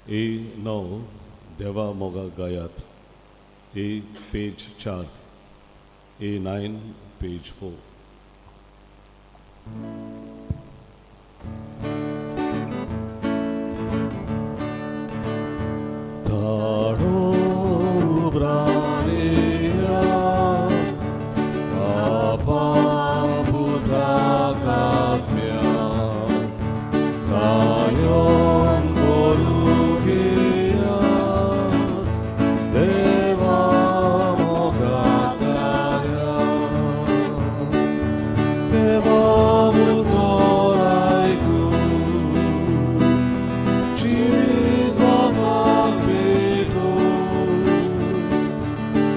ए 9 देवा मोगा गायात. ए पेज 4, ए 9 पेज 4. धाडो ब्रानेया बापा पुता आत्म्या कायम करुया देवा मोगाकाया देवा उतरायकू जिवीत बाबाक भेटो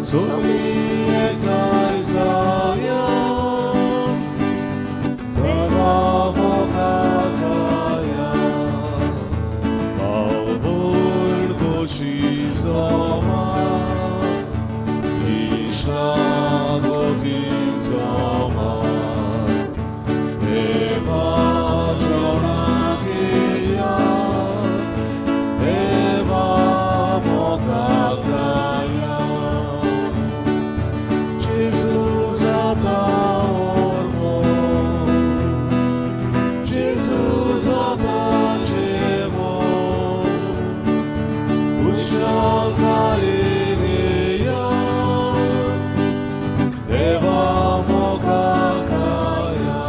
सोमी एकाय जावया देवा मोगाकाया भाव भयण कशी जमा इश्टागती जमा देवा जेवणाक देवा मोगाकाया जेजू जाता ओर्मो जेजू जाता जेवो कुशलतायेन येया देवा मोगाकाया.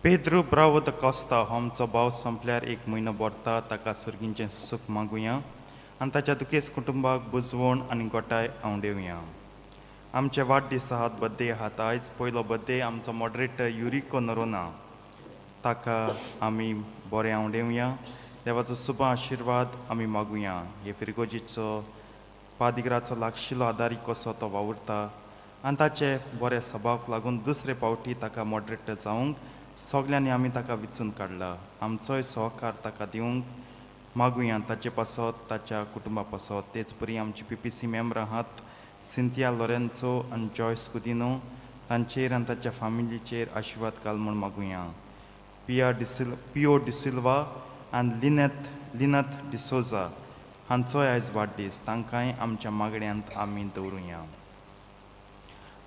पेद्रू ब्रावो the Costa हो आमचो भाव सोंपल्यार एक म्हयनो भरता. ताका सर्गींचें सूख मागुया आनी ताच्या दुखेस्त कुटुंबाक बुजवण आनी गोटाय आंवडेवया. आमचे वाडदीस आहात, बड्डे आहात. आयज पयलो बड्डे आमचो मॉडरेटर युरिको नरोना, ताका आमी बरें आंवडेवया. देवाचो शुभ आशिर्वाद आमी मागुया. हे फिरगोजीचो पादिग्राचो लागशिलो आदारी कसो तो वावुरता आनी ताचे बऱ्या सभावाक लागून दुसरे पावटी ताका मॉडरेटर जावंक सगल्यांनी आमी ताका विचून काडला. आमचोय सहकार ताका दिवंक मागुया, ताचे पासत, ताच्या कुटुंबा पासत. तेच परी आमची पीपीसी मेंबरां आहात सिंथिया लोरेन्सो आनी जॉयस कुदिनो, तांचेर आनी ताच्या फामिलीचेर आशिर्वाद घाल म्हूण मागुया. पिया डिसिल पिओ डिसिल्वा आनी लिनत डिसोजा हांचोय आयज वाडदीस, तांकांय आमच्या मागण्यांत आमी दवरुया.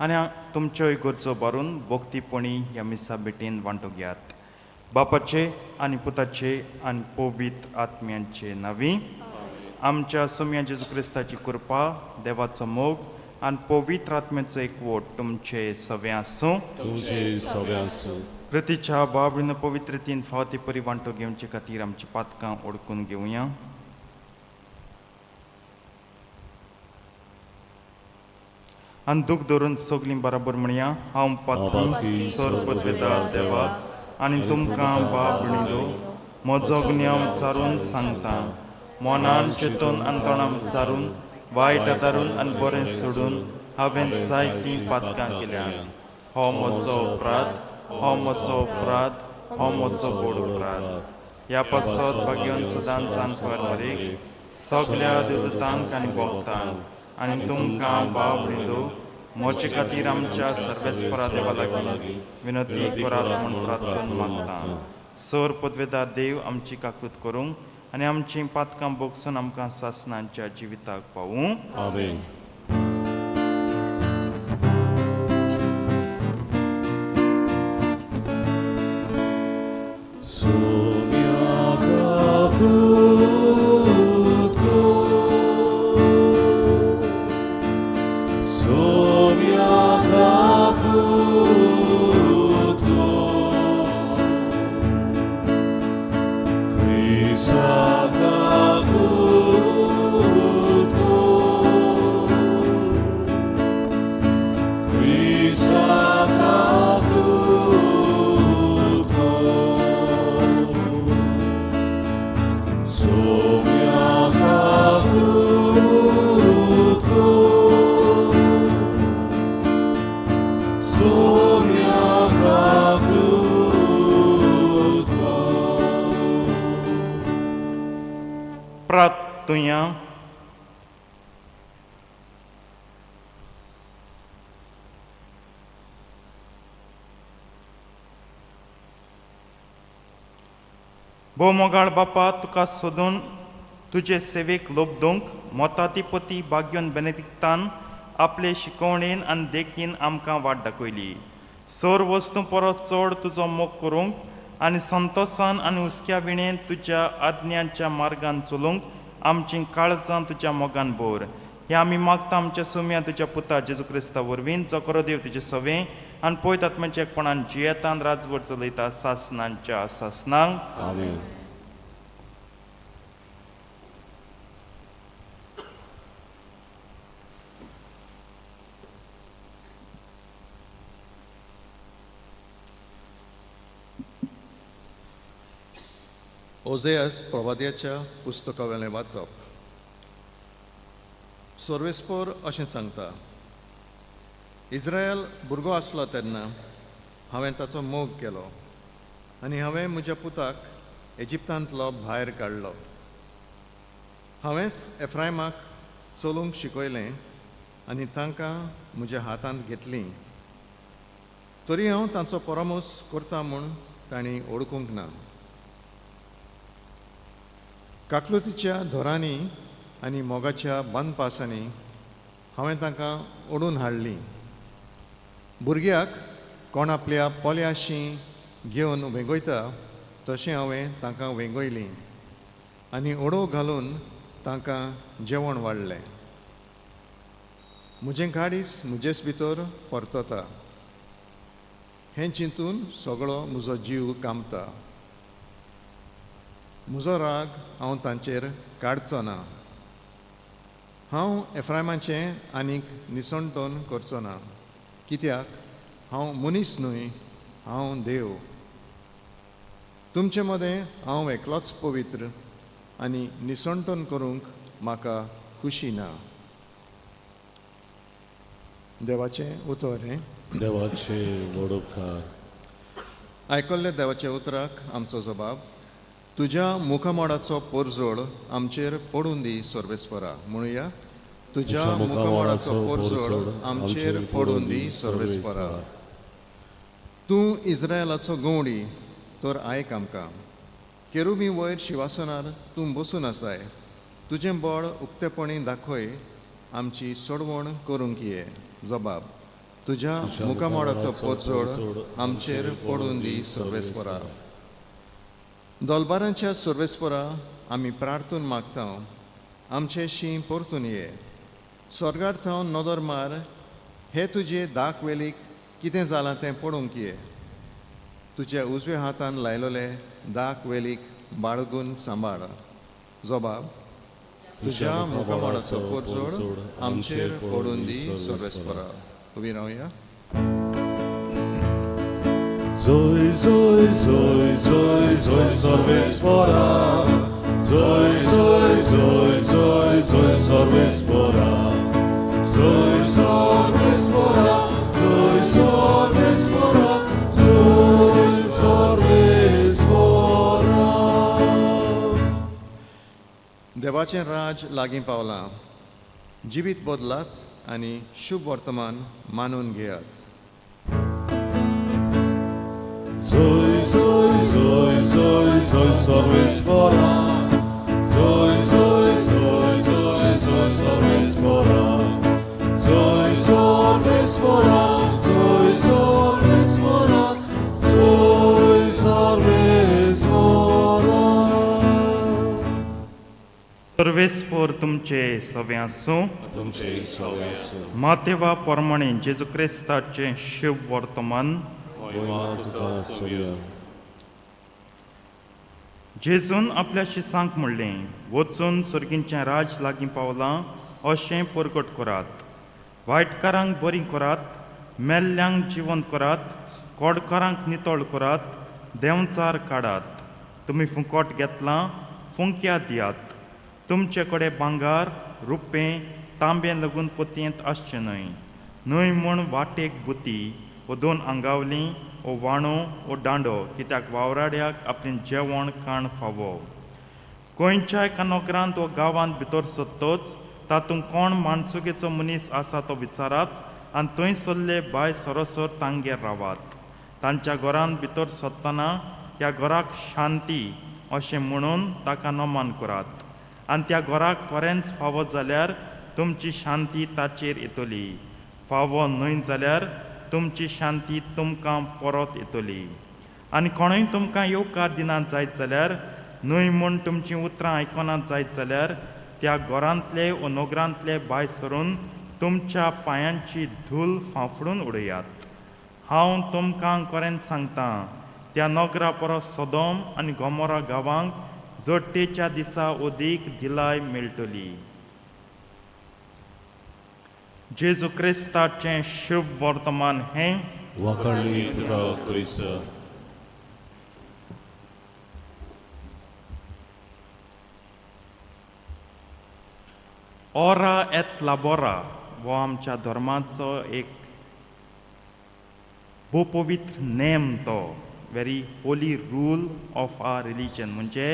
आनी तुमच्योय गरजो भरून भक्तीपणी ह्या मिसा भेटेन वांटो घेयात. बापाचे आनी पुताचे आनी पवित्र आत्म्यांचे नांवी. आमच्या सोम्या जेजू क्रिस्ताची कृपा, देवाचो मोग आनी पवित्र आत्म्याचो एकवट तुमचे सगळे आसूं. तुमचे सगळे आसूं. प्रतीच्या बाबीन पवित्रतेन फावती परी वांटो घेवचे खातीर आमची पातकां ओडकून घेवया. आनी दूख धरून सगलीं बराबर म्हणया, हांव पातकी सर्वपदवेदार देवाक आनी तुमकां बाब न्हिदो म्हजो गुन्यांव विचारून सांगता. मनान चिंतून आनी तोंडान विचारून, वायट आदारून आनी बरें सोडून हांवें जायतीं पातकां केल्यांत. हो म्हजो अपराध, हो म्हजो अपराध, हो म्हजो व्हड अपराध. ह्या पासत भाग्यवन सदांच मरेक सगल्या देवदूतांक आनी भक्तांक आनी तुमकां बाब न्हिदो म्हजे खातीर आमच्या सर्वेस्परा देवा लागीं विनंती करात म्हूण प्रार्थना मागता. सर पदवेदार देव आमची काकूत करूंक आनी आमचीं पातकां भोगसून आमकां सासनांच्या जिविताक पावूं. आमेन. सोम्या काकूत कर, सोम्या काकूत कर, क्रिस्ता काकूत कर, क्रिस्ता काकूत कर, सोम्या काकूत कर, सोम्या काकूत कर. प्रार्थुया. भोव मोगाळ बापा, तुका सोदून तुजे सेवेक लोबदोवंक मोतातीपती बाग्योन बेनेदिक्तान आपले शिकवणेन आनी देखीन आमकां वाट दाखयली. सर वस्तू परत चड तुजो मोग करूंक आनी संतोसान आनी हुस्क्या विणेन तुज्या आज्ञांच्या मार्गान चलूंक आमचीं काळजां तुज्या मोगान भर. हें आमी मागता आमच्या सुम्या तुज्या पुता जेजू क्रिस्ता वरवीं, जो करो देव तुजें सवें आनी पळयत आत्म्याच्या एकपणान जियेतान राजवट चलयता सासनांच्या सासनांक. आमेन. ओझेयस प्रवाद्याच्या पुस्तकावेलें वाचप. सर्वेस्पोर अशें सांगता, इस्रायल भुरगो आसलो तेन्ना हांवें ताचो मोग केलो आनी हांवें म्हज्या पुताक इजिप्तांतलो भायर काडलो. हांवेंच एफ्रायमाक चलूंक शिकयलें आनी तांकां म्हज्या हातांत घेतलीं, तरी हांव तांचो परामोस करता म्हूण तांणी ओळखूंक ना. काकलुतीच्या धोरांनी आनी मोगाच्या बांदपासांनी हांवें तांकां ओडून हाडलीं. भुरग्याक कोण आपल्या पोल्याशी घेवन वेंगयता तशें हांवें तांकां वेंगयलीं आनी ओडो घालून तांकां जेवण वाडलें. म्हजें काडीस म्हजेच भितर परतता, हें चिंतून सगळो म्हजो जीव कामता. म्हजो राग हांव तांचेर काडचो ना, हांव एफ्रायमाचें आनीक निसणटोन करचो ना, कित्याक हांव मनीस न्हय, हांव देव. तुमचे मदें हांव एकलोच पवित्र आनी निसणटोन करूंक म्हाका खुशी ना. देवाचें उतर हें. देवाचे व्हड उपकार. आयकल्ल्या देवाच्या उतराक आमचो जबाब, तुज्या मुखामोडाचो पोरजोड आमचेर पडून दी सर्वेस्परा. म्हणुया, तुज्या मुखामोडाचो पोरजोड आमचेर पडून दी सर्वेस्परा. तूं इस्रायलाचो गवडी तर आयक आमकां. केरुबी वयर शिवासनार तूं बसून आसाय, तुजें बळ उक्तेपणी दाखय, आमची सोडवण करूंक ये. जबाब, तुज्या मुखामोडाचो पोरजोड आमचेर पडून दी सर्वेस्परा. दोलबारांच्या सर्वेस्परा, आमी प्रार्थून मागता, आमचे शीं परतून ये. स्वर्गार थावन नदर मार, हे तुजे दाक वेलीक कितें जालां तें पळोवंक ये. तुज्या उजव्या हातान लायलोले दाक वेलीक बाळगून सांबाळ. जबाब, तुज्या मुखामळाचो पोरजोड आमचेर पडून दी सर्वेस्परा. उबी रावया. Zoe, Zoe, Zoe, Zoe, Zoe, Sarvesvara. Zoe, Zoe, Zoe, Zoe, Zoe, Sarvesvara. Zoe, Sarvesvara, Zoe, Sarvesvara, Zoe, Sarvesvara. देवाचें राज लागीं पावलां, जिवीत बदलात आनी शुभ वर्तमान मानून घेयात. Zoe, Zoe, Zoe, Zoe, Zoe, Sarvesvara. Zoe, Zoe, Zoe, Zoe, Zoe, Sarvesvara. Zoe, Sarvesvara, Zoe, Sarvesvara, Zoe, Sarvesvara. सर्वेस्पोर तुमचे सवें आसूं. तुमचे सवे आसूं. मातेवा प्रमाणे जेजू क्रिस्ताचें शुभ वर्तमान. महिमा तुका सोबया. जेजून आपल्या शिसांक म्हणलें, वचून सर्गींचें राज लागीं पावलां अशें परगट करात. वायटकारांक बरीं करात, मेल्ल्यांक जिवंत करात, कोडकारांक नितळ करात, देंवचार काडात. तुमी फुकट घेतलां, फुंकया दियात. तुमचे कडेन भांगर, रुपें, तांबें लगून पोतयेंत आसचें न्हय, न्हय म्हूण वाटेक बुती वो दोन आंगावलीं वो वाणो वो दांडो, कित्याक वावराड्याक आपलें जेवण खाण फावो. गोंयच्या एका नगरांत वो गांवांत भितर सरतच तातूंत कोण माणसुकेचो मनीस आसा तो विचारात आनी थंय सरले बाय सरोसर तांगेर रावात. तांच्या घरांत भितर सरतना ह्या घराक शांती अशें म्हणून ताका नमन करात आनी त्या घराक खरेंच फावो जाल्यार तुमची शांती ताचेर येतली, फावो न्हय जाल्यार तुमची शांती तुमकां परत येतली. आनी कोणूय तुमकां येवकार दिनात जायत जाल्यार, न्हय म्हूण तुमचीं उतरां आयकनात जायत जाल्यार, त्या घरांतले वो नगरांतले भायर सरून तुमच्या पांयांची धूल फांफडून उडयात. हांव तुमकां खरेंच सांगता, त्या नगरा परस सोदोम आनी गोमोरा गांवांक जोडटेच्या दिसा अदीक दिलाय मेळटली. जेजू क्रिस्ताचें शुभ वर्तमान हें. वाखाणली तुका क्रिस्त. ओरा एत लाबोरा हो आमच्या धर्माचो एक भोव पवित्र नेम, तो very holy rule of our religion. म्हणजे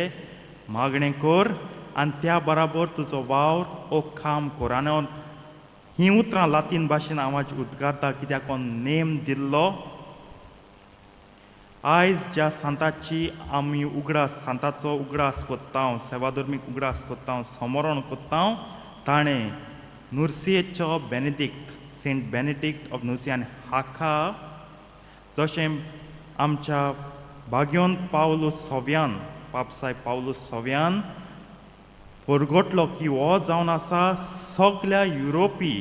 मागणें कर आनी त्या बराबर तुजो वावर ओ काम कर. आनी हीं उतरां लातीन भाशेन हांव आज उद्गारता कित्याक हो नेम दिल्लो. आयज ज्या सांताची आमी उगडास, सांताचो उगडास कोत्ता, सेवाधर्मीक उगडास कोत्ता, समरण कोत्ता, ताणें नुर्सियेचो बेनेडिक्ट, सेंट बेनेडिक्ट ऑफ नुर्सिया, आनी हाका जशें आमच्या भाग्योन पावलो सव्यान, पापसाय पावलो सव्यान परगटलो की हो जावन आसा सगल्या युरोपी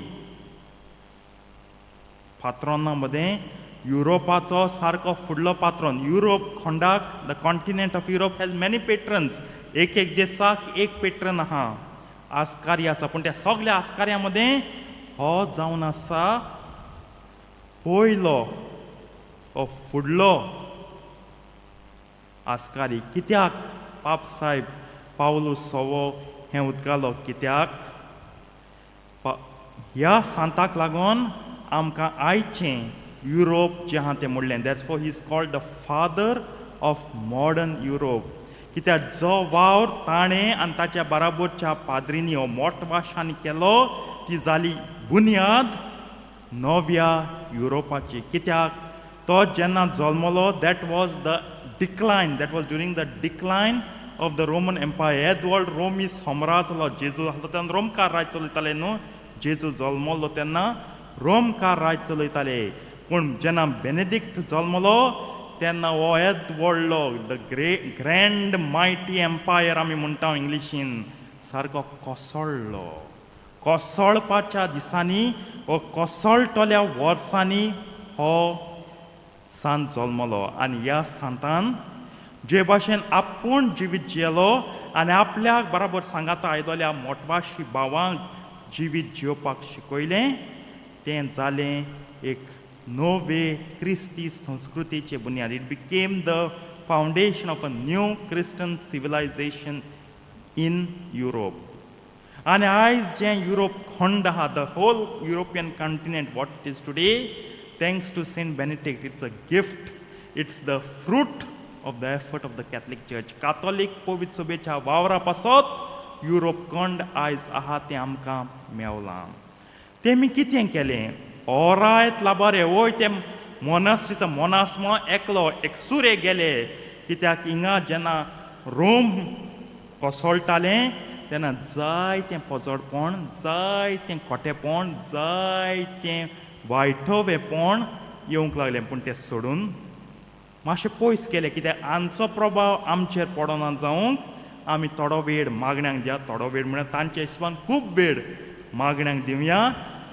पात्रोना मदें युरोपाचो सारको फुडलो पात्रोन. युरोप खंडाक, the continent of Europe has many patrons. एक एक देसाक एक पेट्रन आहा, आस्कारी आसा, पूण त्या सगल्या आस्कार्या मदें हो जावन आसा पयलो, हो फुडलो आस्कारी. कित्याक पाप साहेब पावलो सवो हें उदकालो? कित्याक ह्या सांताक लागून आमकां आयचें युरोप जें आहा तें म्हणलें. That's for he is called the father of modern Europe. कित्याक जो वावर ताणें आनी ताच्या बराबरच्या पाद्रींनी हो मोटवाशांनी केलो, ती जाली बुन्याद नव्या युरोपाची. कित्याक तो जेन्ना जल्मलो, that was the decline, that was during the decline of the Roman Empire. येद व्हड रोमी सम्राट जालो. जेजू आसलो तेन्ना रोमकार राज चलयताले न्हू. जेजू जल्मलो तेन्ना रोमकार राज चलयताले, पूण जेन्ना बेनेदिक्त जल्मलो तेन्ना हो येद व्हडलो the grand mighty empire आमी म्हणटा इंग्लिशीन, सारको कोसळ्ळो. कोसळपाच्या दिसांनी वो कोसळटल्या वर्सांनी हो सांत जल्मलो. आनी ह्या सांतान जे भाशेन आपूण जिवीत जियेलो आनी आपल्याक बराबर सांगाता आयदोल्या मोटवाशी भावांक जिवीत जियोवपाक शिकयलें, तें जालें एक नवे क्रिस्ती संस्कृतीचे बुन्याद. It became the foundation of a new Christian civilization in Europe. आनी आयज जें युरोप खंड आहा, the whole European continent, what it is today, thanks to Saint Benedict. It's a gift, it's the fruit of the effort of the Catholic Church. कातोलीक पवित्र सभेच्या वावरा पासत Europe खंड आयज आहा तें आमकां मेवलां. तेमी कितें केलें? ओरायत लाबारे वय ते मोनास्ट्रीचो मोनास म्हणून एकलो एकसुरे गेले. कित्याक हिंगा जेन्ना रोम कोसळटालें तेन्ना जायतें पोजडपण, जायतें खोटेपण, जायतें वायटवेपण येवंक लागलें. पूण तें सोडून मातशें पयस गेलें, कित्याक आमचो प्रभाव आमचेर पडना जावंक आमी थोडो वेळ मागण्यांक दिया. थोडो वेळ म्हळ्यार तांच्या हिसपान खूब वेळ मागण्यांक दिवया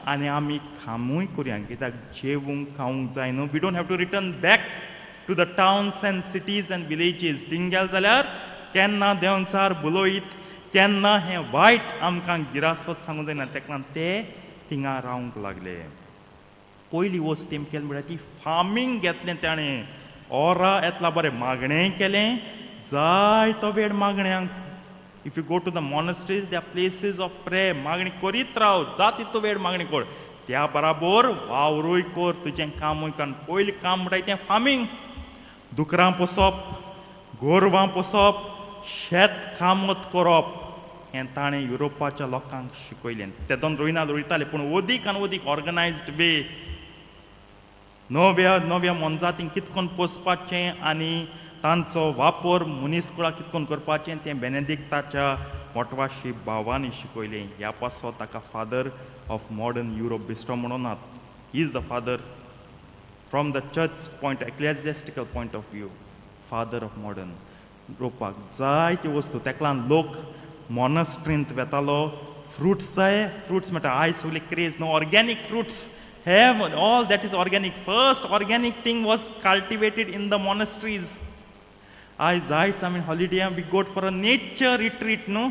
आनी आमी कामूय करुया, कित्याक जेवूंक खावंक जाय न्हू. We don't have to return back to the towns and cities and villages. Thing गेले जाल्यार केन्ना देंवचार बुलोयत, केन्ना हें वायट आमकां गिरासत सांगूंक जायना. तेका लागून ते थिंगा रावंक लागले. पयली वस्त तेमी केली म्हळ्यार ती फार्मींग घेतलें ताणें. ओरा येतला बरें मागणें केलें, जायतो वेळ मागण्यांक. If you go to the monasteries, the places of prayer, मागणी करीत राव, जा तितलो वेळ मागणी कर, त्या बराबर वावरूय कर, तुजें कामूय कर. पयलीं काम म्हणटाय तें फार्मींग, दुकरां पोसप, गोरवां पोसप, शेत कामत करप, हें ताणें युरोपाच्या लोकांक शिकयलें. तेदोन रोयना रोयताले, पूण अदीक आनी अदीक ऑर्गनायज्ड वे, नव्या नव्या मोनजातींक कितकोन पोसपाचें आनी तांचो वापर मनीसकुळाक कितकोन करपाचें तें बेनेदिक्ताच्या मोटवाशी भावांनी शिकयलें. ह्या पासत ताका फादर ऑफ मॉडर्न युरोप बेश्टो म्हणोनात. He is the father from the church point, ecclesiastical point of view, father of modern रोवपाक जायत्यो वस्तू. तेका लागून लोक मोनस्ट्रींत वेतालो. फ्रुट्स जाय, फ्रुट्स म्हणटा आयज सगळे क्रेज न्हू, organic fruits have all that is organic. First organic thing was cultivated in the monasteries. आयज जायच आमी holiday we go for a nature retreat न्हू,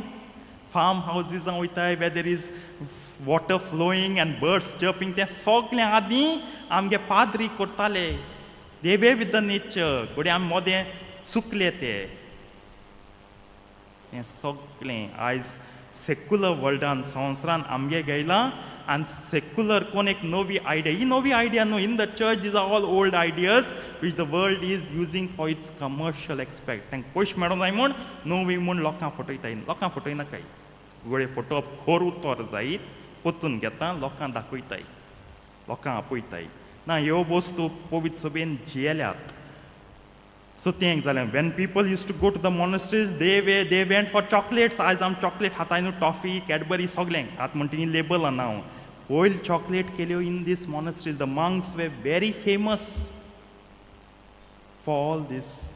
फार्म हावजीसां वयताय where there is water flowing and birds chirping. तें सगळें आदीं आमगे पाद्री करताले. They were with the nature. घडये आमी मोदें चुकले ते. हें सगळें आयज सेक्युलर वर्ल्डान, संवसारान आमगे गेलां आनी सेक्युलर कोण एक नवी आयडिया, ही नवी आयडिया न्हू. In the church these are all old ideas which the world is using for its commercial aspect. तांकां पयशे मेळोंक जाय म्हूण नवी म्हूण लोकांक फटयताय. लोकांक फटयनाकाय. घडये फटोवप खोर उतर जायत, पोतून घेता, लोकांक दाखयताय, लोकांक आपयताय. ना, ह्यो वस्तू पवित्र सभेन जियेल्यात. सो तें एक जालें. When people used to go to the monasteries, they went for chocolates. आयज आमी चॉकलेट खाताय न्हू, टॉफी, कॅडबरी सगळें आतां म्हणटा ती लेबलां ना. हांव पयल चॉकलेट केल्यो in these monasteries. The monks were very famous for all this.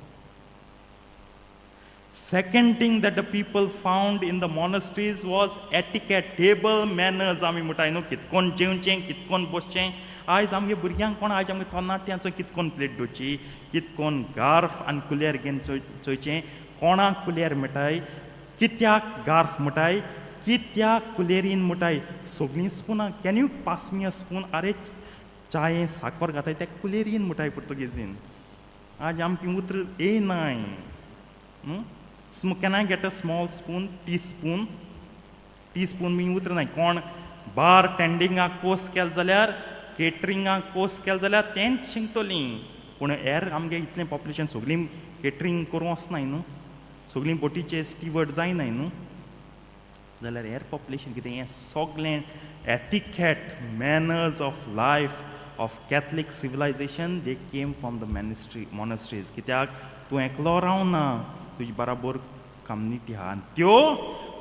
Second thing that the people found in the monasteries was etiquette, table manners. आमी म्हणटाय न्हू, कितकोन जेवचें, कितकोन बसचें. आयज आमगे भुरग्यांक कोण, आयज आमगे तरणाट्यांचो कितकोन प्लेट दवरची, कितकोन गार्फ आनी कुलेर घेवन चोयचें, कोणाक कुलेर मिठाय, कित्याक गार्फ मिठाय, कित्याक कुलेरीन मिठाय, सगळीं स्पुनां. Can you pass me a spoon? आरे, चाये साकर घाताय त्या कुलेरीन मिठाय पुर्तुगेजीन. आज आमकां उतर येयनाय न्हू. Can I get a small spoon, tea spoon? Tea spoon बी उतर नाय. कोण बार टेंडिंगाक कोर्स केलो जाल्यार, केटरिंगाक कोर्स केलो जाल्यार तेंच शिकतलीं. पूण हेर आमगे इतलें पॉप्युलेशन सगळीं केटरींग करूं वचनाय न्हू, सगळीं बोटीचे स्टिवर्ड जायनाय न्हू. जाल्यार हेर पॉप्युलेशन कितें? हें सगळें etiquette, manners of life of Catholic civilization, they came from the monasteries. कित्याक तूं एकलो रावना, तुजे बराबर कम्युनिटी आहा. आनी त्यो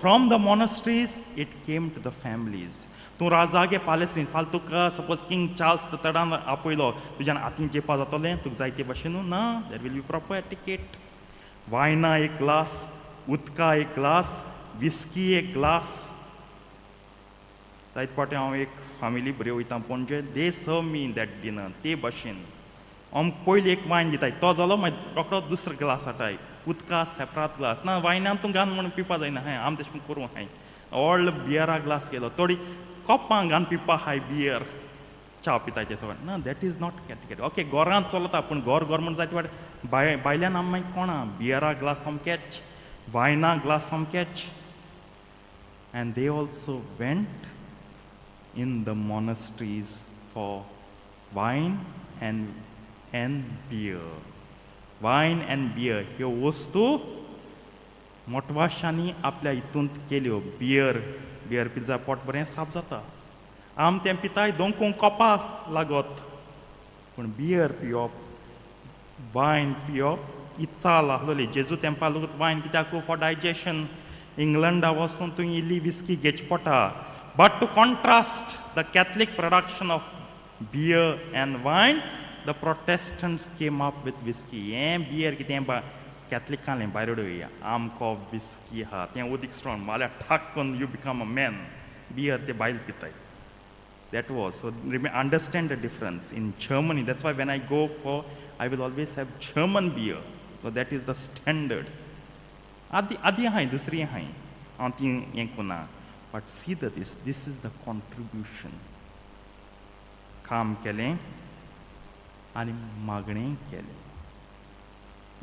from the monasteries it came to the families. तूं राजागे पॅलेसीन फाल्यां तुका सपोज किंग चार्ल्स the थर्डान आपयलो, तुज्यान हातीन जेवपा जातलें तुका जायते भशेन? ना, there will be proper etiquette. वायना एक ग्लास, उदका एक ग्लास, विस्की एक ग्लास. जायते फावटी हांव एक फामिली बरी वयता Panaji, they serve me that dinner ते भशेन. आमकां पयलीं एक वायन दिताय, तो जालो मागीर रोखडो दुसरो ग्लास हाडटाय, उदका सेपरात ग्लास. ना वायनान तूं घाल म्हणून पिवपा जायना. हांवें आमी तशें करूं हांवें व्हडलो बियरा ग्लास केलो, थोडी कोपां घालून पिवपा हाय, बियर च्या पिताय ते सगळें. ना, that is not etiquette. Okay, घरांत चलता, पूण घर घर म्हूण जायते फावट भायल्यान आमी मागीर कोणा बियरा ग्लास सामकेच, वायना ग्लास सामकेच. And they also went in the monasteries for wine and beer. Wine and beer ह्यो वस्तू मोटवाशांनी आपल्या हितूंत केल्यो. बियर, बियर पिले जाल्यार पोट बरें साफ जाता. आम तें पिताय, दोंकूंक कोपा लागत, पूण बियर पिवप, वायन पिवप ही चाल आसलोली. जेजू तेंपा लोक वायन कित्याक? For digestion. इंग्लंडा वचून तूं इल्ली विस्की घेवची पडटा. But to contrast the Catholic production of beer and wine, the Protestants came up with whiskey. हें बियर कितें बा कॅथलिकांलें, भायर उडोवया, आमको विस्की आहा, तें उदीक स्ट्रॉंग, माल्यार ठाक करून you become a man. Beer ते बायल पिताय. That was so understand the difference. In Germany, that's why when I go for, I will always have German beer. So that is the standard. आदी आदी आहाय, दुसरी आहाय, हांव ती हें कोना. But see the this is the contribution. काम केलें आनी मागणें केलें.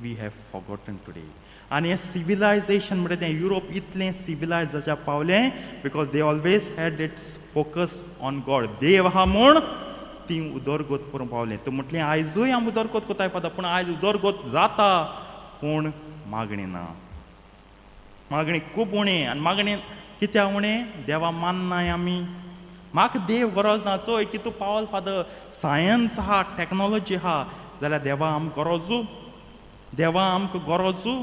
We have forgotten today. आनी हें सिविलायझेशन म्हणटा तें युरोप इतलें सिविलायज जाच्या पावलें because they always had its focus on God. देव आहा म्हूण ती उदरगत करूंक पावलें. तूं म्हटलें आयजूय आमी उदरगत कोताय फादर, पूण आयज उदरगत जाता पूण मागणी ना. मागणी खूब उणें. आनी मागणी कित्याक उणें? देवा माननाय आमी. म्हाका देव गरज ना. चोय कितू पावल फादर, सायन्स आहा, टॅक्नोलॉजी आहा, जाल्यार देवा आमकां गरजू. देवा आमकां गरजू,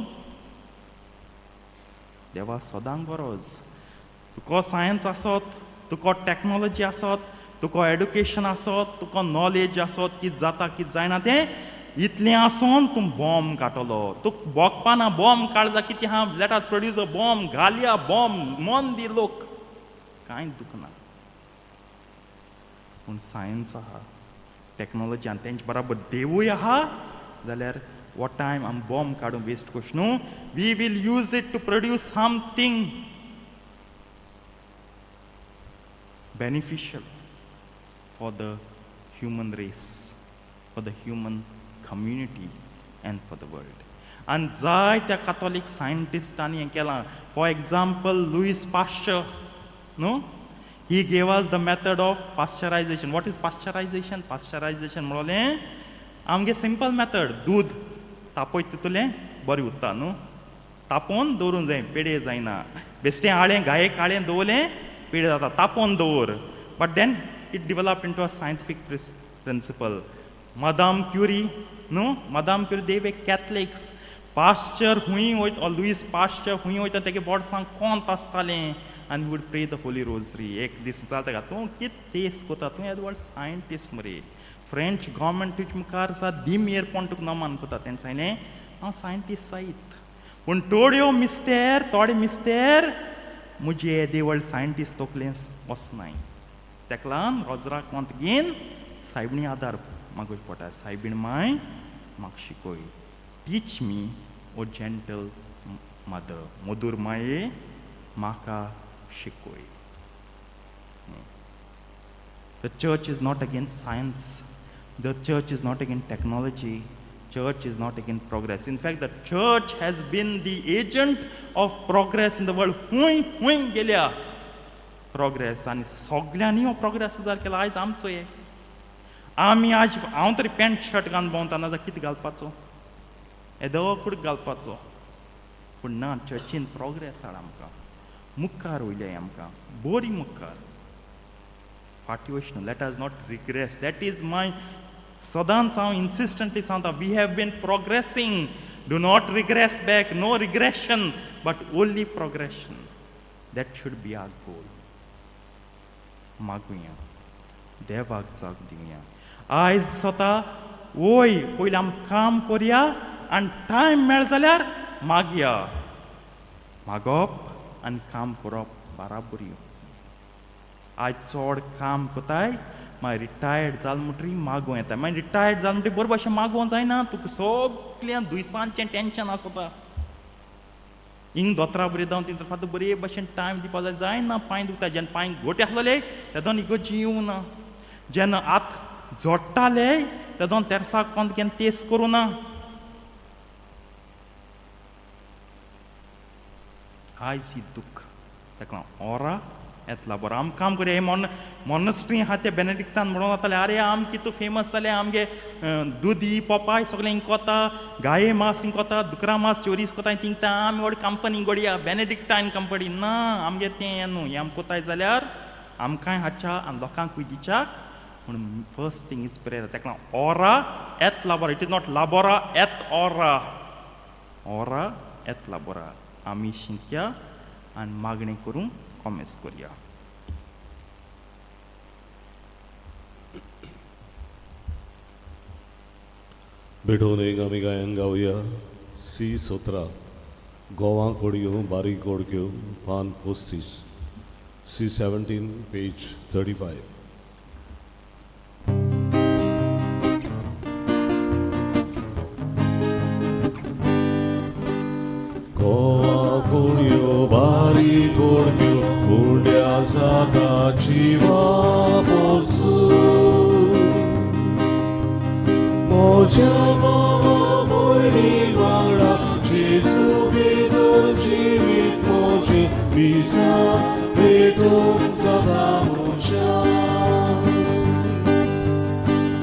देवा सदां गरज. तुका सायन्स आसत, तुका टॅक्नोलॉजी आसत, तुका एडुकेशन आसत, तुका नॉलेज आसत, कितें जाता कितें जायना तें इतलें आसून तूं बॉम्ब काडटलो. तुका भोगपाना बॉम्ब काडजा कितें आहा, let us produce a bomb, घालया बॉम्ब, मन दी लोक, कांय दुखना. पूण सायन्स आहा, टॅक्नोलॉजी आनी तेंचे बराबर देवूय आहा जाल्यार what time आमी बॉम्ब काडून वेस्ट कोश न्हू, we will use it to produce something beneficial for the human race, for the human community and for the world. आनी जायत्या काथोलीक सायंटिस्टांनी हें केलां. फॉर एग्जाम्पल लुईस पाश्चर न्हू, he gave us the method of pasteurization. What is pasteurization? Pasteurization म्हणलें आमगे simple method, दूद तापयत तितूलें बरें उरता न्हू, तापोवन दवरूंक जाय, पेडे जायना. बेश्टें आळें गायेक आळें दवरलें पेडे जाता, तापोवन दवर. But then it develop into a scientific principle. Madame Curie न्हू, Madame Curie, they were Catholics. Pasteur हुंय वयता, or Louis Pasteur हुंय वयता, तेगे बोडसांक कोंत आसतालें आनी would pray the Holy Rosary. एक दीस विचारता ताका, तूं कितें तेस कोता, तूं येदो व्हड सायंटिस्ट मरे, फ्रेंच गव्हर्मेंट तुजे मुखार सा दिमयेरपण तुका नमान कोता. तेणें सांगलें, हांव सायंटिस्ट जायत, पूण थोड्यो मिस्तेर, थोडे मिस्तेर म्हजे येदे व्हड सायंटिस्ट तकलेन वचनाय. तेका लागून रोजराक कोंत घेवन सायबिणी आदार मागूंक पडटा. सायबीण माय, म्हाका शिकय, teach me O gentle mother, मधूर माये म्हाका शिकय. The church is not against science. The church is not against technology. Church is not against progress. In fact, the church has been the agent of progress in the world. हुंय हुंय गेल्या progress आनी सगल्यांनी हो progress विचार केला. आयज आमचो हे आमी आज हांव तरी पॅन्ट शर्ट घालून भोंवता, नाजाल्यार कितें घालपाचो, येदो कुडको घालपाचो. पूण ना, चर्चीन प्रोग्रेस हाड आमकां मुखार वयले, आमकां बरी मुखार, फाटीं वच न्हू. Let us not regress. That is my सदांच हांव इन्सिस्टंटली सांगता, we have been progressing, do not regress back, no regression but only progression. That should be our goal. मागुया, देवाक जाग दिवया. आयज दिसता वय, पयलीं आमी काम करया आनी टायम मेळ जाल्यार मागया. मागप आनी काम करप बाराबरी. आयज चड काम कोताय, मागीर रिटायर्ड जाल म्हणटरी मागूं येता. मागीर रिटायर्ड जाल म्हणटरी बरोबर अशें मागोवंक जायना, तुका सगळ्यां दुयसांचें टेंशन आसता. हिंग दोतोरा बरी जावन तितून फात बरे भशेन टायम दिवपा जाय, जायना, पांय दुखता. जेन्ना पांय गोटे आसलेले तेदोन इगोर्जी येवना ना, जेन्ना हात जोडटाले तेदोन तेर्साक कोण केन्ना तेस करूं ना. आयज ही दुख्ख ताका लागून ओरा येतला बरो आम काम करया. हे मोन मोनस्ट्री आहा ते बेनेडिक्तान म्हणून वताले, आरे आम कितू फेमस जाले, आमगे दुदी पोपाय सगळें हिंग कोता, गाये मास हिंग कोता, दुकरा मास चोरीस कोता, थिंगता आमी व्हड कंपनी घोडया बेनेडिक्टायन कंपनी. ना, आमगे तें न्हू, हें आम कोताय जाल्यार आमकांय हाच्या आनी लोकांकूय दिच्याक म्हणून फर्स्ट थिंग is prayer. ताका लागून ora et labora, it is not labora et ora, ora et labora. आमी शिकया आनी मागणें करूंक कॉमेस करया. भेटोवन एक आमी गायन गावया सी 17, गोवा कोडयो बारीक कोडक्यो, पान 35, सी 17 पेज 35. गोवा कोडयो बारीक कोडक्यो उड्या जाता जिवा पोसून, म्हज्या भावा भयणी वांगडा जेजू भितर जिवीत म्हजें मिसा भेटोवंक जाता मनशाक,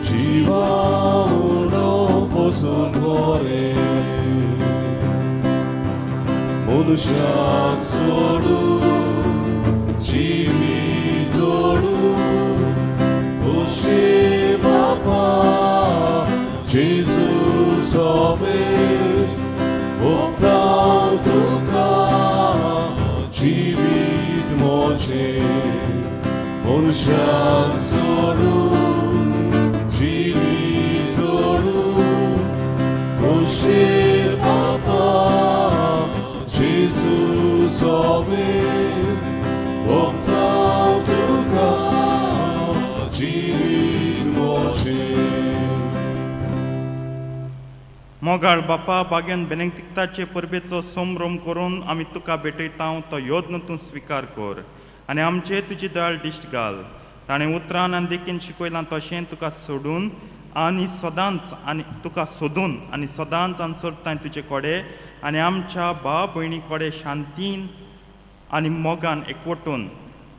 जिवा उणो पसून बरें मनुष्याक सोडून जिवी जोडून खुशी बापा जेजू सोबे. मनशाक सोडून जिवी जोडून खोशेर बापा जेजू सोवे ओंपता तुका जिवीत मोजें. मोगाळ बापा बागेन बेनेदिक्ताचे परबेचो संभ्रम करून आमी तुका भेटयता तो यत्न तूं स्विकार कर आनी आमचे तुजी दयाळ दिश्ट घाल. ताणें उतरान आनी देखीन शिकयलां तशें तुका सोडून आनी सदांच आनी तुका सोदून आनी सदांच आनी सोदताय तुजे कडेन आनी आमच्या भाव भयणी कडेन शांतीन आनी मोगान एकवटून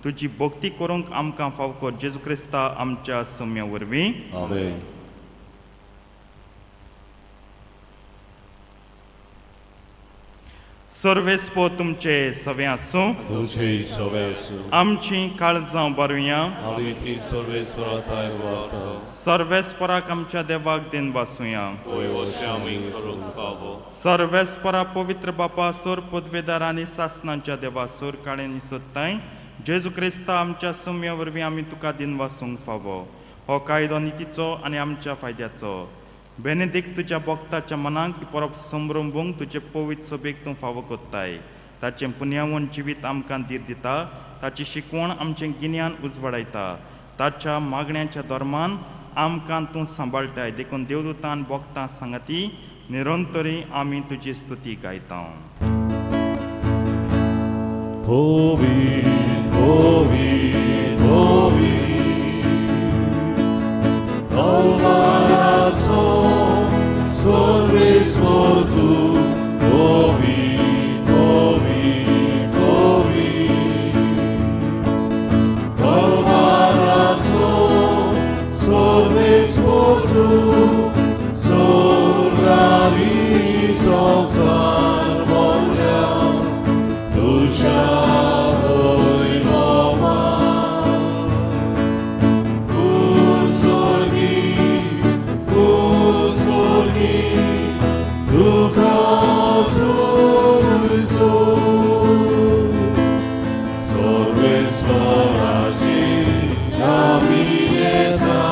तुजी भक्ती करूंक आमकां फाव कर जेजू क्रिस्ता आमच्या सम्या वरवीं. आमेन. सर्वेस्पो तुमचे सवे आसूं. तुझे सवे आसूं. आमची काळजां बारुया. आमी ती सर्वेस्परा थाय वाडटा. सर्वेस्पराक आमच्या देवाक दिन बासुया. वय वशें आमी करूंक फावो. सर्वेस्परा पवित्र बापा सोर पदवेदार आनी सासनाच्या देवा सोर काळेंनी सोदताय जेजू क्रिस्ता आमच्या सुम्या वरवीं आमी तुका दिन वासूंक फावो. हो कायदो नितीचो आनी आमच्या फायद्याचो. बेनेदीक तुज्या भक्ताच्या मनाक ही परब संभ्रंबूंक तुजे पवित्र सभेक तूं फावो कोत्ताय. ताचें पुन्यावन जिवीत आमकां धीर दिता. ताची शिकवण आमचें गिन्यान उजवाडायता. ताच्या मागण्यांच्या धर्मान आमकां तूं सांबाळटाय. देखून देवदूतान भक्तां सांगाती निरंतरी आमी तुजी स्तुती गायता. Hovi, hovi, hovi, Kalvaraço, सर्वेस्वर तूं, hovi, hovi, hovi, Kalvaraço, सर्वेस्वर तूं, सोर्गारी संवसार भरल्या तुझ्या वैभवा. कुसोर्गी, कुसोर्गी, तुका सोडचो. सर्वेस्पराची नामी येता,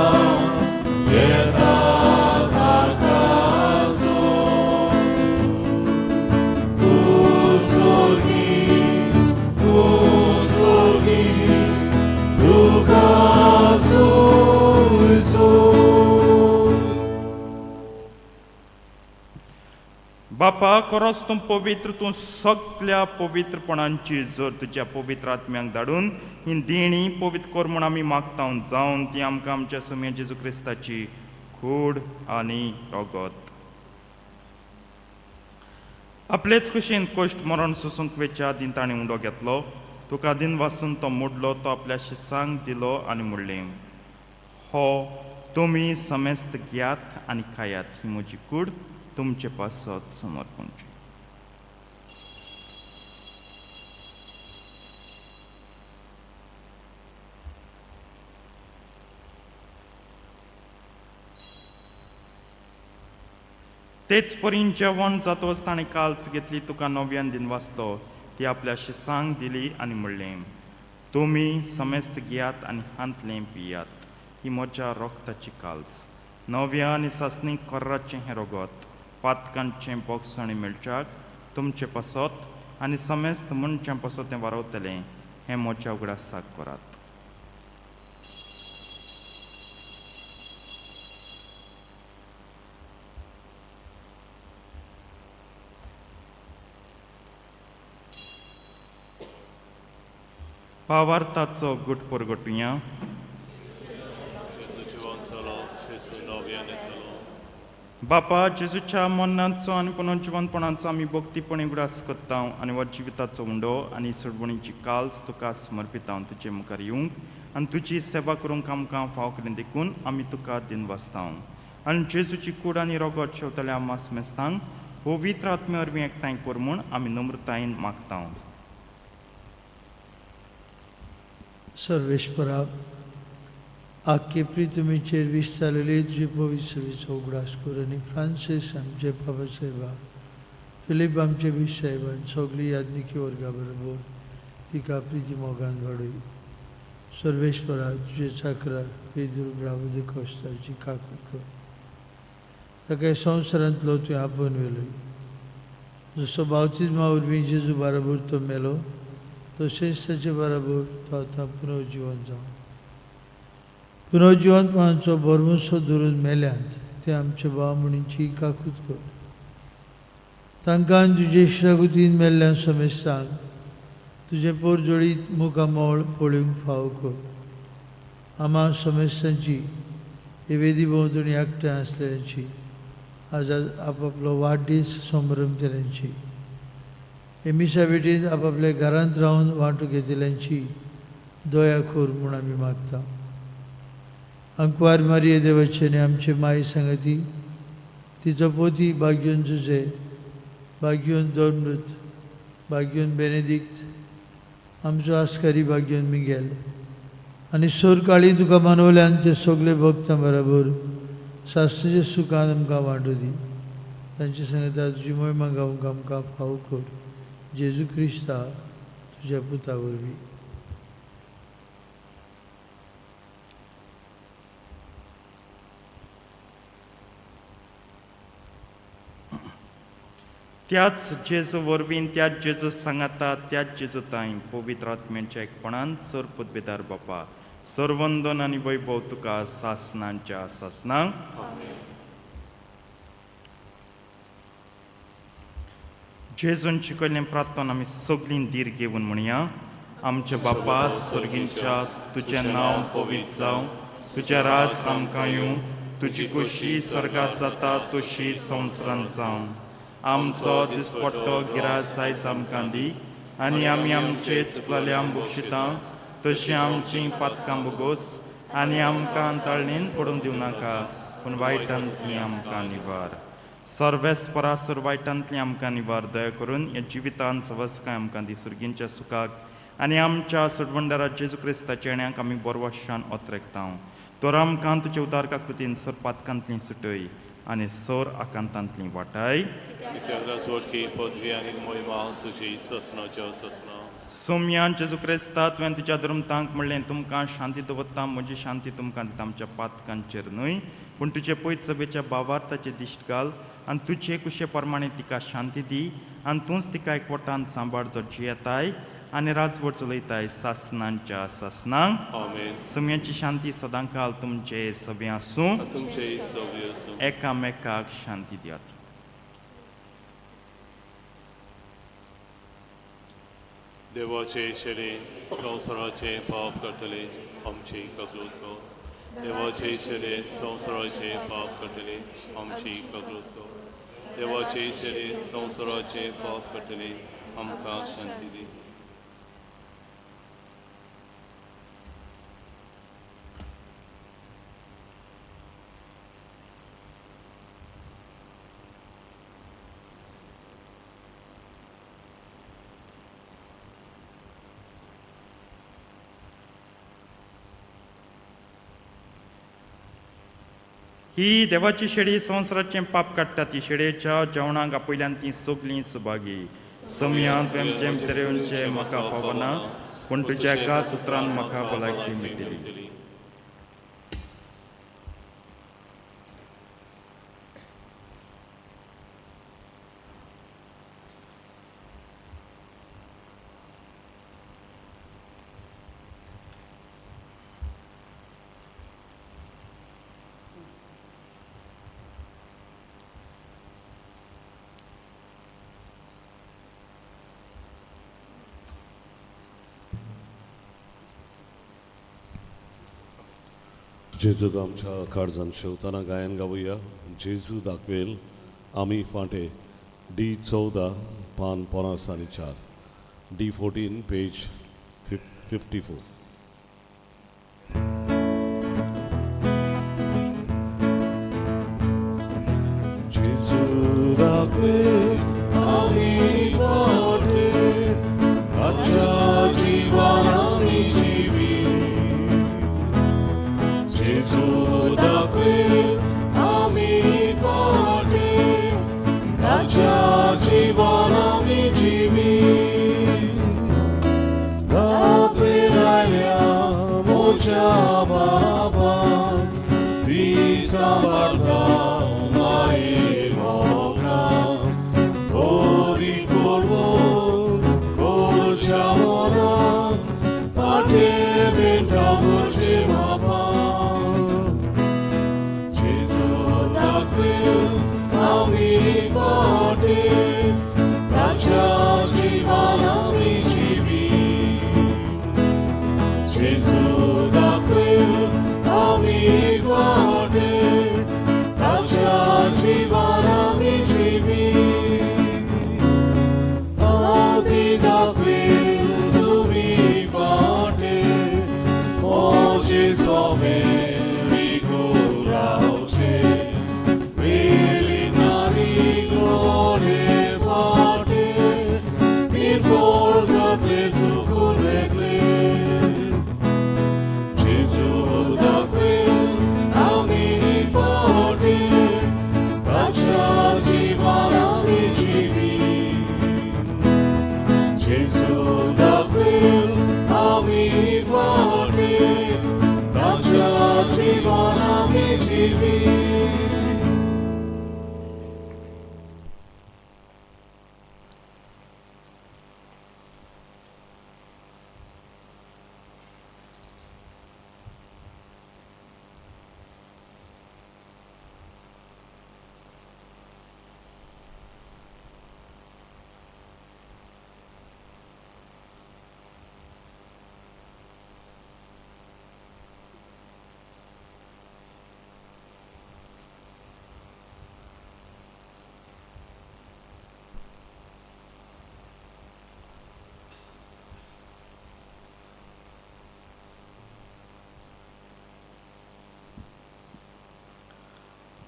येता ताका सोड. कुसोर्गी, कुसोर्गी, तुका सोडचो. बापा खरोच तूं पवित्र, तूं सगल्या पवित्रपणांची जर तुज्या पवित्र आत्म्यांक धाडून ही देणी पवित्र कर म्हूण आमी मागता जावन ती आमकां आमच्या सुम्या जेजू क्रिस्ताची कूड आनी रगत. आपलेच कुशीन कश्ट मरण सोसूंक वेच्या आदीं ताणें उंडो घेतलो. तुका दिन वासून तो मोडलो. तो आपल्या शिसांक दिलो आनी म्हणलें, हो तुमी समेस्त घेयात आनी खायात. ही म्हजी कूड तुमचे पासत समर्पणची. तेच परीन जेवण जातकच ताणें काल्स घेतली. तुका नव्यान दिन वाचलो. ती आपल्या शिसांक दिली आनी म्हणलें, तुमी समेस्त घेयात आनी हांतलें पियात. ही म्हज्या रक्ताची काल्स, नव्या आनी सासणी कोर्राचें हें रगत पातकांचें बोगसणी मेळच्याक तुमचें पासत आनी समेस्त मनशां पासत तें वारवतलें. हें म्हज्या उगडासाक करात. पावार्थाचो गुट परगटुया. बापा जेजूच्या मरणाचो आनी पुनर्जिवनपणाचो आमी भक्तीपणी उगडास करता आनी हो जिविताचो उंडो आनी सोडवणीची काल्स तुका समर्पिता. तुजे मुखार येवंक आनी तुजी सेवा करूंक आमकां फाव करून देखून आमी तुका दिनवासता. आनी जेजूची कूड आनी रगत शेवतल्या मास मेस्तांक पवित्र आत्म्या वरवीं एकठांय कर म्हूण आमी नम्रतायेन मागता. सर्वेश्वरा, आख्खे पृथ्वीचेर विस्तारलेली तुजी पवित्र सेवेचो उगडास कर आनी फ्रांसीस आमचे बाबा साहेबा, फिलीप आमचे बीस साहेबान सगळी याज्ञिकी वर्गा बरोबर तिका प्रिती मोगान वाडय. सर्वेस्परा तुजे चाकरा पेद्रू ब्रावो दे कोश्ताची काकूट कर. ताका संवसारांतलो तुवें आपोवन व्हेलोय. जसो बावतिज्मा वरवीं जेजू बाराबर तो मेलो तशेंच ताचे बराबर तो आतां पुनर्जिवन जावं. पुनर्जिवंतपणाचो भरमसो धरून मेल्यांत ते आमच्या भाव म्हणींची काकूत कर. तांकां तुजे श्रगुतीन मेल्ल्या समेस्तांक तुजें पोरजोळीत मुखामळ पळोवंक फावो कर. आमा समेस्तांची हे वेदी भोंवतणी एकठांय आसलेल्यांची आज आपापलो वाडदीस संभ्रम केल्यांची हे मिसा भेटींत आपापल्या घरांत रावन वांटो घेतिल्ल्यांची दया कर म्हूण आमी मागता. अंकवार मारिये देवाचे आनी आमचे माई सांगती तिचो पोती भाग्योन जुजे, भाग्योन दोनमृत, भाग्योन बेनेदिक्त, आमचो आस्कारी भाग्योन मिगेल आनी सोरकाळी तुका मानवल्यान ते सगळे भक्तां बराबर शास्त्राच्या सुखान आमकां वांटो दी. तांचे सांगता तुजी मोहिमा गावंक आमकां फावो कर. जेजू क्रिस्ता तुज्या पुता वरवीं. त्याच जेजू वरवीं, त्याच जेजू सांगाता, त्याच जेजू तांय पवित्र आत्म्याच्या एकपणान सर पदवेदार बापा सरवंदन आनी वैभव तुका सासनांच्या सासनांक. जेजून शिकयल्लें प्रार्थना आमी सगळीं धीर घेवन म्हणया. आमच्या बापा सर्गींच्या, तुजें नांव पवित्र जावं, तुजें राज आमकां येवं, तुजी खोशी सर्गात जाता तशी संवसारांत जावं. आमचो दिसपट्टो गिरास आयज आमकां दी आनी आमी आमचे चुकलेल्या बक्षितां तशीं आमचीं पातकां बोगोस आनी आमकां ताळणेन पडून दिवं नाका, पूण वायटांतली आमकां निवार. सर्वेस्परासर वायटांतली आमकां निवार. दया करून ह्या जिवितान सवस्काय आमकां दी सुर्गींच्या सुखाक आनी आमच्या सोडवंडारा जेजू क्रिस्ताच्या येण्याक आमी बरवशान ओतरेकता. तर आमकां तुजे उदार काकृतीन सर पातकांतली सुटय आनी सर आकांतांतली वाटाय. पदवी आनी मोहिमा तुजी ससनाच्या ससना. सोम्यान जेजू क्रिस्ता तुवें तुज्या धर्मतांक म्हणलें, तुमकां शांती दवरता, म्हजी शांती तुमकां दिता. आमच्या पातकांचेर न्हय पूण तुजे पयत सभेच्या बावार्थाचे दिश्ट घाल आनी तुजे कुशे प्रमाणे तिका शांती दी आनी तूंच तिका एकवटान सांबाळ जो जियेताय आनी राजवट चलयताय सासनांच्या सासनांक. आमेन. सोम्याची शांती सदांकाल तुमचे सभे आसूं. तुमचे सभे आसूं. एकामेकाक शांती दियात. देवाचे शेरे संवसाराचे पाप करतले आमची कबूल कर. देवाचे शेरे संवसाराचे पाप करतले आमची कबूल कर. देवाचे शेरे संवसाराचे पाप करतले आमकां शांती दी. ही देवाची शेळी संवसाराचें पाप काडटा. ती शेळयेच्या जेवणाक आपयल्यान ती सगलीं सुभागी. सम्यांत तुवें भितर येवचें म्हाका फावना, पूण तुज्या एकाच उतरान म्हाका भलायकी मेळटली. जेजूक आमच्या काळजान शेवतना गायन गावया. जेजू दाखवेल आमी फांटे, डी 14 पान 54, डी 14 पेज 54. जेजू दाखवेल आमी फांटे, ताच्या जीवन आमी जिवी. जेजू दाखवेल आमी फाटे, ताच्या जीवन आमी जिवी. दाखवेल.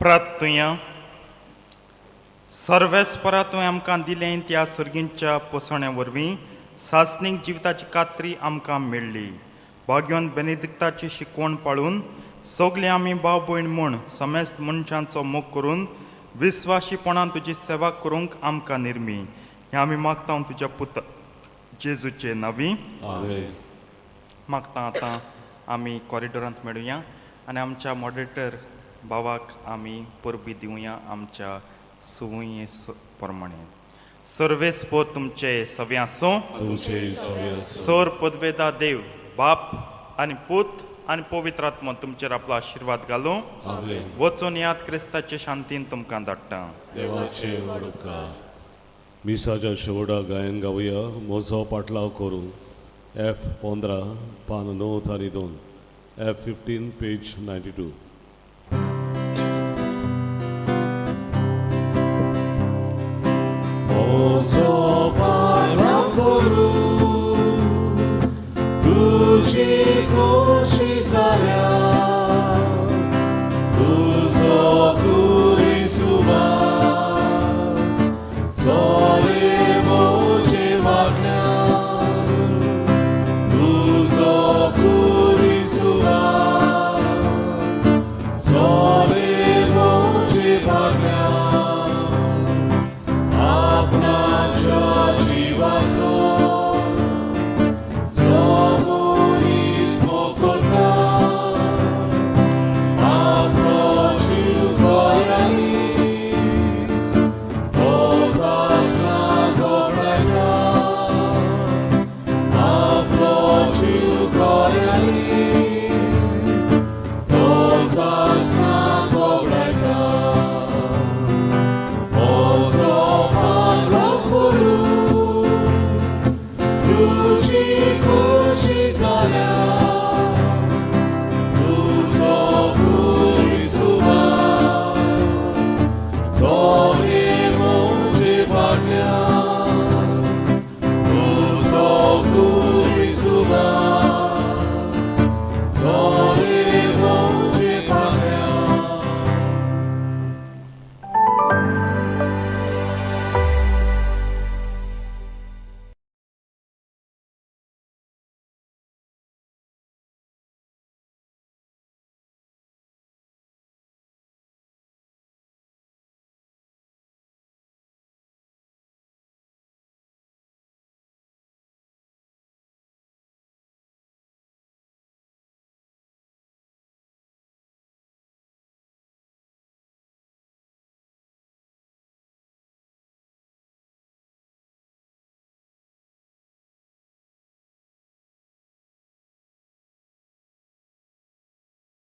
प्रार्थुया. सर्वेस्परा तुवें आमकां दिलें त्या सर्गींच्या पोसवण्या वरवीं सासणीक जिविताची कात्री आमकां मेळ्ळी. भाग्योन बेनेदिक्ताची शिकवण पाळून सगळे आमी भाव भयण म्हूण समेस्त मनशांचो मोग करून विस्वाशीपणान तुजी सेवा करूंक आमकां निर्मी. हें आमी मागता तुज्या पुता जेजूचे नांवी. आमेन. मागता आतां आमी कॉरिडोरांत मेळुया आनी आमच्या मॉडरेटर भावाक आमी परबी दिवया आमच्या सुवये प्रमाणे. सर्वेस्पोर तुमचे सवे आसूं. तुमचे सवे आसूं. सर पदवेदा देव बाप आनी पूत आनी पवित्र आत्मो तुमचेर आपलो आशिर्वाद घालूं. आमेन. वचून याद क्रिस्ताचे शांतीन तुमकां धाडटा. देवाचे व्हड उपकार. मिसाच्या शेवटाक गायन गावया म्हजो पाटलाव करूं. एफ 15 पान 9 आनी 2, एफ 15 पेज 92. म्हजो